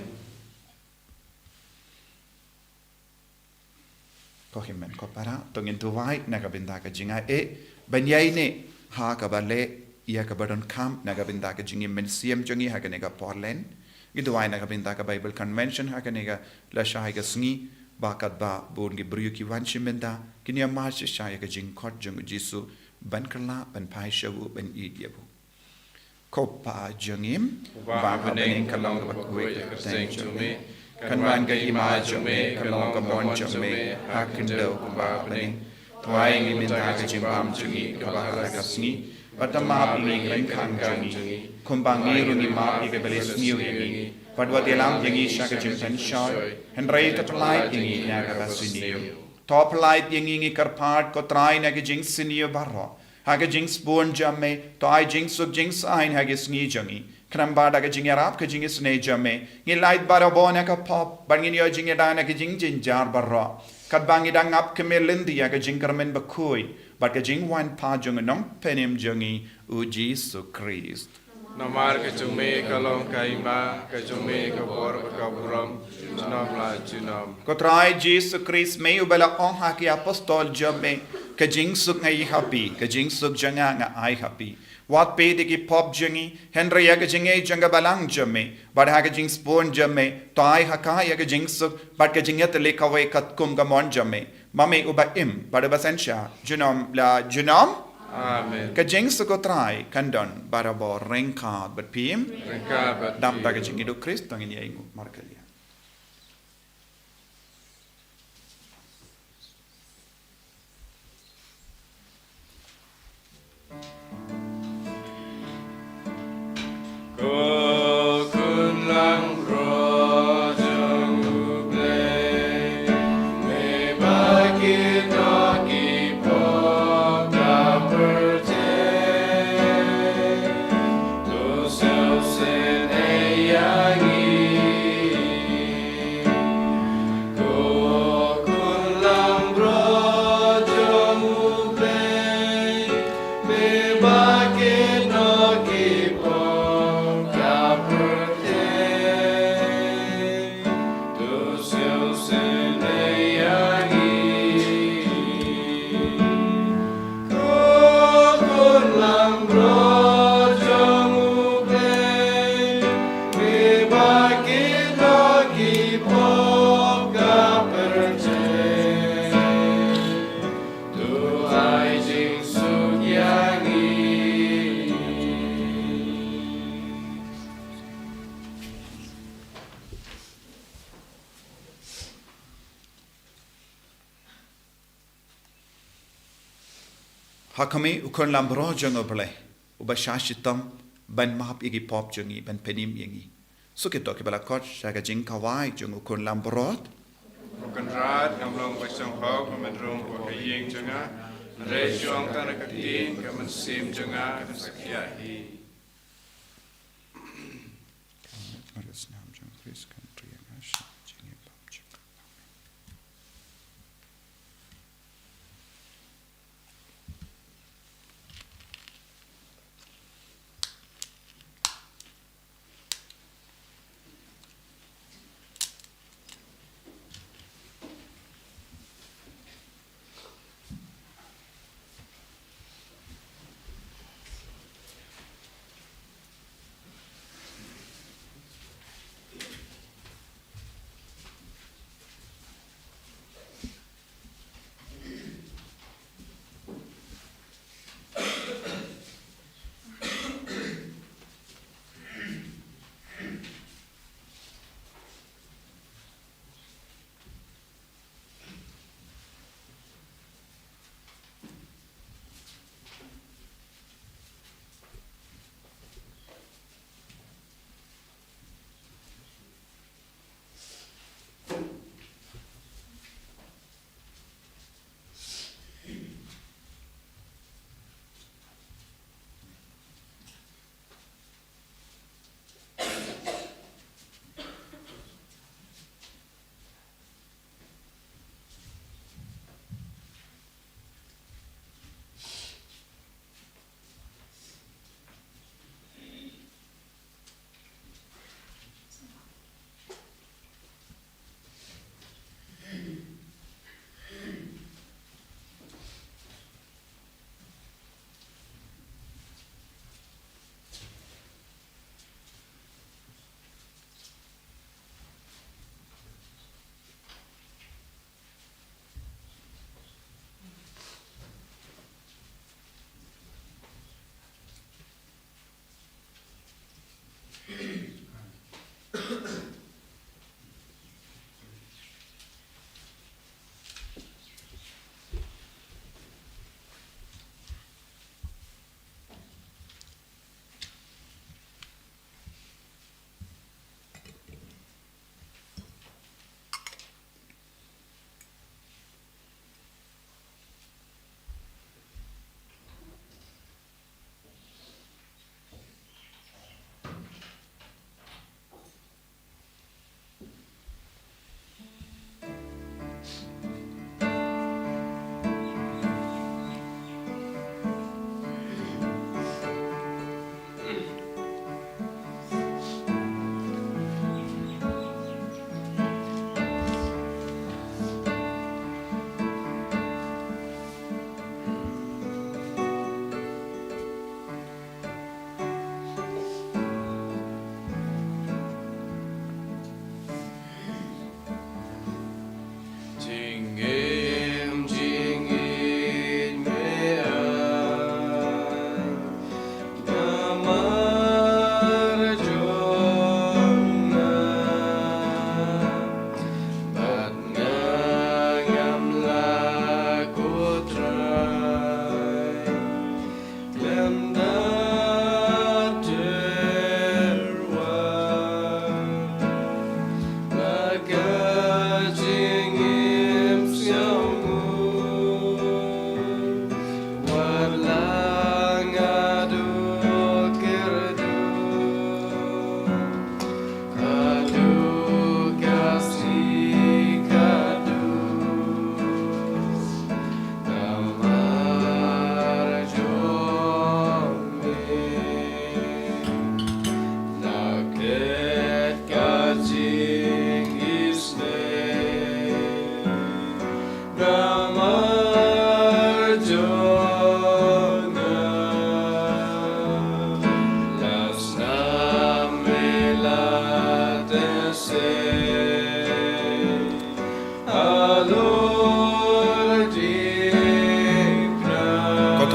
Ko hynmen ko para, to ngin duwai na ka bynta ka jingaiei ban ïaineh ha kaba leh ïa kaba donkam na ka bynta ka jingim mynsiem jong ngi ha kane ka por lent. Ngi duwai na ka bynta ka Bible Convention ha kane ka lashai ka sngi, Ba katba bun ki briew ki wan shi mynta, kin ïa mad shisha ïa ka jingkhot jong u Jisu, ban kylla, ban phai sha u, ban ïeit ïa u. Ko Pa jong ngi uba ha bneng, ka long kaba khuid ïa ka kyrteng jong me. Kan wan ka hima jong me, kan long ka mon jong me ha ka khyndew kumba ha bneng. Trai ïa ngi mynta ka jingbam jong ngi kaba ha la ka sngi. Bad to map ïa ngi ki ryngkang jong ngi, kumba ngi ruh ngi map ïa kiba la ïasniew ïa ngi. Bad wat ïalam ïa ngi sha ka jingpynshoi, hynrei to pyllait ïa ngi na kaba sniew. To pyllait ïa ngi, ngi kyrpad ko Trai, na ka jingsniew baroh. Ha ka jingsbun jong me, to ai jingsuk jingsaiñ ha ka sngi jong ngi. Khnang ba da ka jingïarap ka jingisynei jong me, ngin lait barabor na ka pop, bad ngin ïoh jingïada na ka jingjynjar baroh. Katba ngi dang ap kmie lynti ïa ka jingkyrmen bakhuid bad ka jingwan pat jong u Nongpynim jong ngi, u Jisu Khrist. Namar ka jong me ka long ka hima, ka jong me ka bor bad ka burom, junom la junom. Ko Trai Jisu Khrist, me uba la ong ha ki apostol jong me, ka jingsuk nga ai ha phi, ka jingsuk jong nga nga ai ha phi. Wat peit ïa ki pop jong ngi, hynrei ïa ka jingngeit jong ka balang jong me, bad ha ka jingsbun jong me, to ai ha ka ïa ka jingsuk bad ka jingïatylli kawei katkum ka mon jong me. Ma me uba im bad uba synshar, junom la junom. Amen. Ka jingsuk u Trai kan don barabor ryngkat bad phi. Ryngkat bad phi. Dap da ka jingïeit u Khrist, to ngin ïa ïnguh markylliang. Ko khun langbrot jong U Blei, me ba ki dohnud ki pop ka pyrthei, to sngewsynei ïa ngi. Ko khun langbrot jong U Blei, me ba ki dohnud ki pop ka pyrthei, to sngewsynei ïa ngi. Ko khun langbrot jong U Blei, me ba ki dohnud ki pop ka pyrthei, to ai jingsuk ïa ngi. Ha khmih u khun langbrot jong U Blei, uba shah shitom ban map ïa ki pop jong ngi, ban pynim ïa ngi. Suk ïa to kiba la khot sha ka jingkhawai jong u khun langbrot. Ko Kynrad, ngam long ba shong hok, ba men rung hapoh ka ïing jong nga, hynrei shu ong tang da ka ktien ka mynsiem jong nga kan sa khia hi.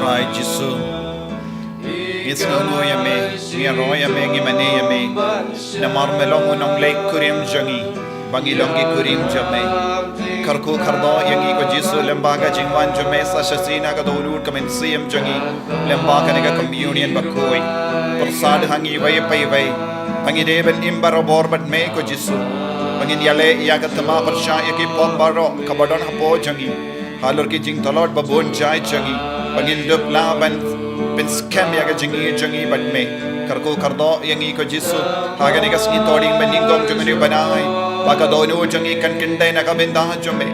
Ai Jisu, ngi sngewnguh ïa me, ngi ïaroh ïa me, ngi mane ïa me. Namar me long u nongleh kurim jong ngi, ba ngi long ki kurim jong me. Kyrkhu kyrdoh ïa ngi ko Jisu, lyngba ka jingwan jong me sa shisien ha ka dohnud ka mynsiem jong ngi, lyngba kane ka communion bakhuid. Pyrsad ha ngi iwei pa iwei, ba ngi dei ban im barabor bad me ko Jisu, ba ngin ïaleh ïa ka thma pyrshah ïa ki pop baroh kaba don hapoh jong ngi, halor ki jingtlot babun jait jong ngi, ba ngin dup lah ban pynskhem ïa ka jingïeit jong ngi bad me. Kyrkhu kyrdoh ïa ngi ko Jisu, ha kane ka sngi Thohdieng ba nyngkong jong une u bnai, ba ka dohnud jong ngi kan kyndit na ka bynta jong me,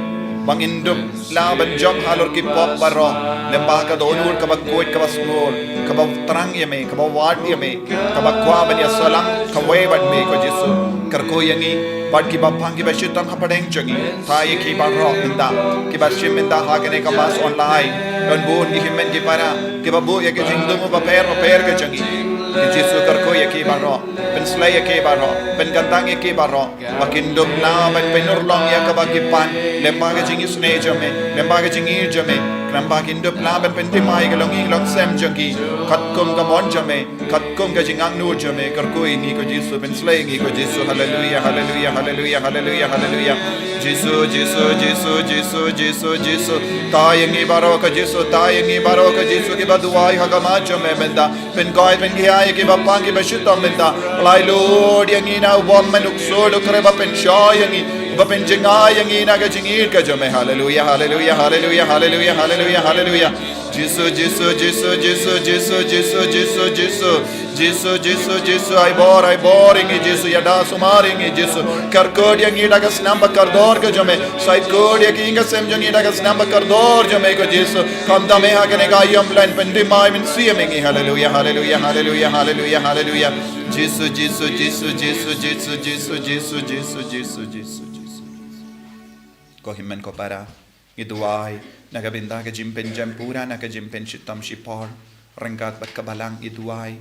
ba ngin dup lah ban jop halor ki pop baroh, lyngba ka dohnud kaba khuid, kaba sngur, kaba trang ïa me, kaba wad ïa me, kaba kwah ban ïasalang kawei bad me ko Jisu. Kyrkhu ïa ngi bad kiba pang kiba shitom hapdeng jong ngi. Thaw ïa ki baroh mynta kiba shim mynta ha kane ka mass online. Don bun ki hynmen ki para kiba buh ïa ki jingthmu bapher bapher ka jong ngi. Ko Jisu kyrkhu ïa ki baroh, pynsleh ïa ki baroh, pynkyntang ïa ki baroh, ba kin dup lah ban pynurlong ïa kaba ki pan, lyngba ka jingisynei jong me, lyngba ka jingïeit jong me, khnang ba kin dup lah ban pynthymmai ïa ka longïing longsem jong ki katkum ka mon jong me, katkum ka jingangnud jong me. Kyrkhu ïa ngi ko Jisu, pynsleh ïa ngi ko Jisu. Haleluia, haleluia, haleluia, haleluia, haleluia. Jisu, Jisu, Jisu, Jisu, Jisu, Jisu. Thaw ïa ngi baroh ko Jisu, thaw ïa ngi baroh ko Jisu kiba duwai ha khmat jong me mynta. Pynkoit pynkhia ïa kiba pang kiba shitom mynta. Pynlait lut ïa ngi na u bym man u ksuid u khreh ba pynshoi ïa ngi, ba pynjngai ïa ngi na ka jingïeit ka jong me. Haleluia, haleluia, haleluia, haleluia, haleluia, haleluia. Jisu, Jisu, Jisu, Jisu, Jisu, Jisu, Jisu. Jisu, Jisu, Jisu, ai bor, ai bor ïa ngi Jisu, ïada sumar ïa ngi Jisu. Kyrkhu ïa ngi da ka snam ba kordor ka jong me. Sait kut ïa ki ïing ka sem jong ngi da ka snam ba kordor jong me ko Jisu. Khamtam me ha kane ka aïom len, pynthymmai mynsiem ïa ngi. Haleluia, haleluia, haleluia, haleluia, haleluia. Jisu, Jisu, Jisu. Ko hynmen ko para, ngi duwai na ka bynta ka jingpynjem pura na ka jingpynshitom shipor ryngkat bad ka balang. Ngi duwai,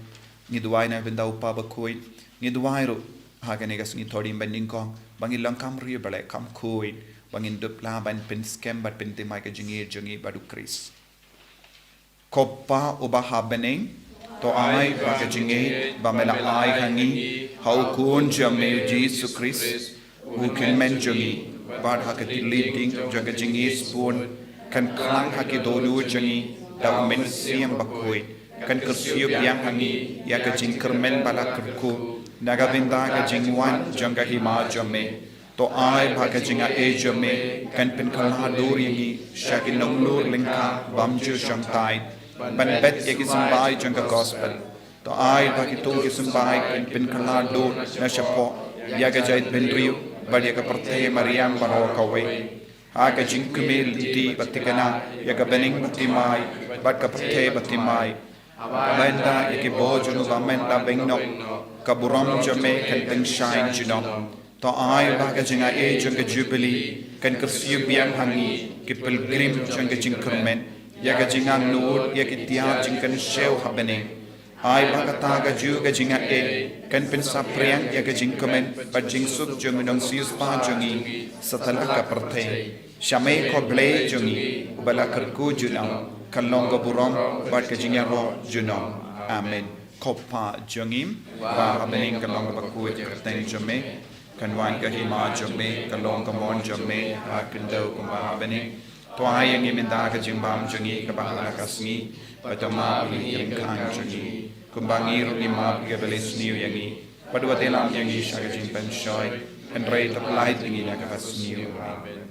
ngi duwai na ka bynta u Kpa Bakhuid. Ngi duwai ruh ha kane ka sngi Thohdieng ba nyngkong, ba ngin long kam riewblei, kam khuid, ba ngin dup lah ban pynskhem bad pynthymmai ka jingïeit jong ngi bad u Khrist. Ko Kpa uba ha bneng, to ai ba ka jingïeit ba me la ai ha ngi ha u Khun jong me u Jisu Khrist, u Kynrad jong ngi, bad ha ka ktien jong ka jingïeit sbun, kan khlang ha ki dohnud jong ngi da u Mynsiem Bakhuid, kan kyrsiew biang ha ngi ïa ka jingkyrmen ba la kyrkhu na ka bynta ka jingwan jong ka hima jong me. To ai ba ka jingaiei jong me kan pynkylla dur ïa ngi sha ki nonglor lyngkha bym ju shongthait ban bet ïa ki symbai jong ka gospel. To ai ba kito ki symbai kan pynkylla dur na shapoh ïa ka jaitbynriew bad ïa ka pyrthei mariang baroh kawei, ha ka jingkmen lynti ba thikna ïa ka bneng ba thymmai bad ka pyrthei ba thymmai. Ban da ïa ki bor jong u bymman la beiñ noh, ka burom jong me kan tyngshaiñ junom. To ai ba ka jingaiei jong ka Jubili kan kyrsiew biang ha ngi ki pilgrim jong ka jingkyrmen ïa ka jingangnud ïa ki tiar jingkynshew ha bneng. Ai ba kata ka juh ka jingaiei kan pynsaphriang ïa ka jingkmen bad jingsuk jong u Nongsiewspah jong ngi satlak ka pyrthei. Sha me ko Blei jong ngi uba la kyrkhu junom, kan long ka burom bad ka jingïaroh junom. Amen. Ko Kpa jong ngi ba ha bneng, kan long kaba khuid ka kyrteng jong me, kan wan ka hima jong me, kan long ka mon jong me ha khyndew kumba ha bneng. To ai ïa ngi mynta ka jingbam jong ngi kaba ha la ka sngi, bad to map ïa ki jingkyrkhu jong ngi kumba ngi ruh ngi map ïa kiba leh sniew ïa ngi. Bad wat ïalam ïa ngi sha ka jingpynshoi, hynrei to pyllait ïa ngi na kaba sniew. Amen.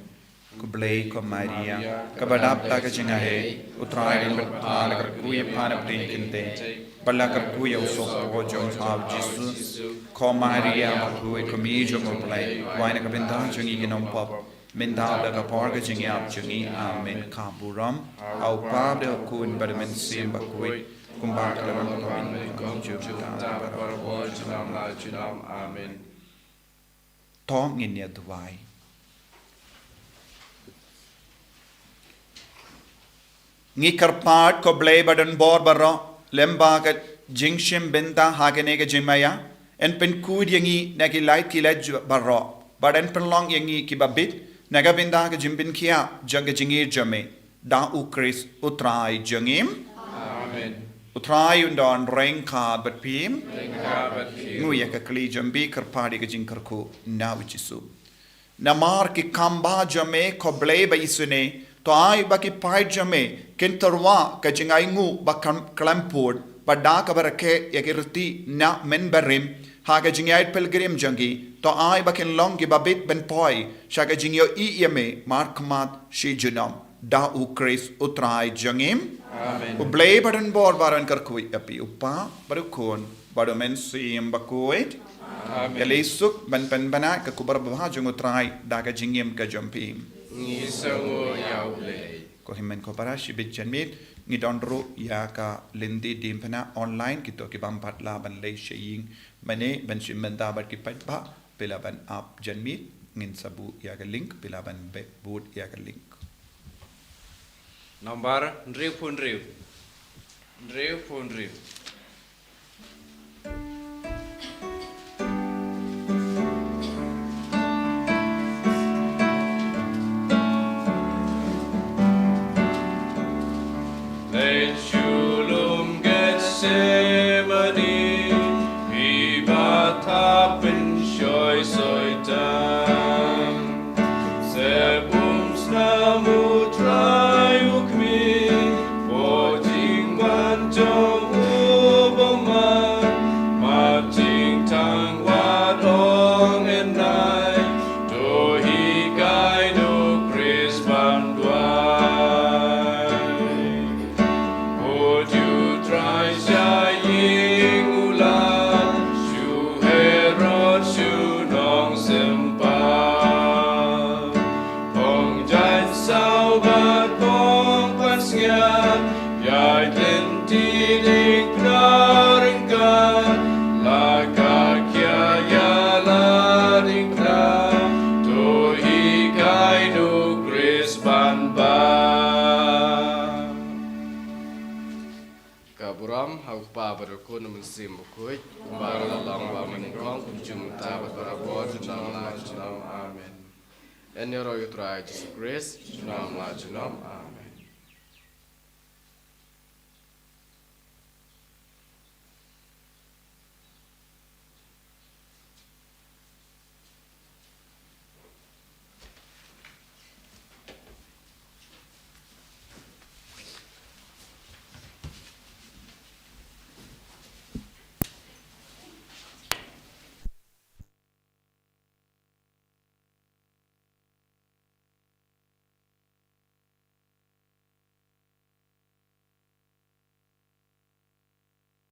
Khublei ko Maria, kaba dap da ka jingaiei, U Trai u don bad pha, la kyrkhu ïa pha na pdeng ki kynthei bad la kyrkhu ïa u sohpynkiew jong pha u Jisu. Ko Maria bakhuid, ko Mei jong u Blei, wai na ka bynta jong ngi ki nongpop, mynta bad ha ka por ka jingïap jong ngi. Amen. Ka burom ha u Kpa bad ha u Khun bad ha u Mynsiem Bakhuid, kumba ka la long, kumjuh, mynta bad barabor, junom la junom. Amen. To ngin ïa duwai. Ngi kyrpad ko Blei ba don bor baroh, lyngba ka jingshim bynta ha kane ka jingmaïa, yn pynkhuid ïa ngi na ki lait ki lait baroh, bad yn pynlong ïa ngi kiba bit na ka bynta ka jingpynkhiah jong ka jingïeit jong me, da u Khrist U Trai jong ngi. U Trai un don ryngkat bad phi. Ryngkat bad phi. Ngui ïa ka kli jong phi, kyrpad ïa ka jingkyrkhu na u Jisu. Namar ki kam ba jong me, ko Blei ba isynei, to ai ba ki paid jong me kin tyrwa ka jingainguh ba kam-, khlem pud, bad da kaba rakhe ïa ki riti na mynbarim, ha ka jingïaid pilgrim jong ki, to ai ba kin long kiba bit ban poi sha ka jingïohi ïa me markhmat shi junom. Da u Khrist u Trai jong ngi. Amen. U Blei ba don bor ba don kyrkhu ïa phi, u Kpa bad u Khun bad u Mynsiem Bakhuid. Amen. Ïaleh suk ban pynbna ka khubor babha jong u Trai da ka jingim ka jong phi. Ngi sngewnguh ïa u Blei. Ko hynmen ko para, shibit janmiet ngi don ruh ïa ka lynti diengphna online, kito ki bym pat lah ban leit sha ïing mane ban shim bynta bad ki paidbah, phi lah ban ap janmiet, ngin sa buh ïa ka link, phi lah ban be-, bud ïa ka link. Nambar hynriewphew hynriew. Hynriewphew hynriew. Leit sha lum Gethsemane, phi ba thap pynshoi Soitan. Sep umsnam u Trai u khmih, bad jingwan jong u bymman, mat jingtang wat ong en nai, to hikai na u Khrist ban duwai. Bud ïa u Trai sha ïing u lad, shu Herod shu nongsympat. Phong jait saw bad phong pansngiat, ïaid lynti diengphna ryngkat, la ka khia ïa la diengphna, to hikai na u Khrist ban bam. Ka burom ha u Kpa bad u Khun, u Mynsiem Bakhuid, kumba la long ba mynnyngkong, kumjuh mynta bad barabor, junom la junom. Amen. Yn ïaroh ïa u Trai Jisu Khrist, junom la junom. Amen.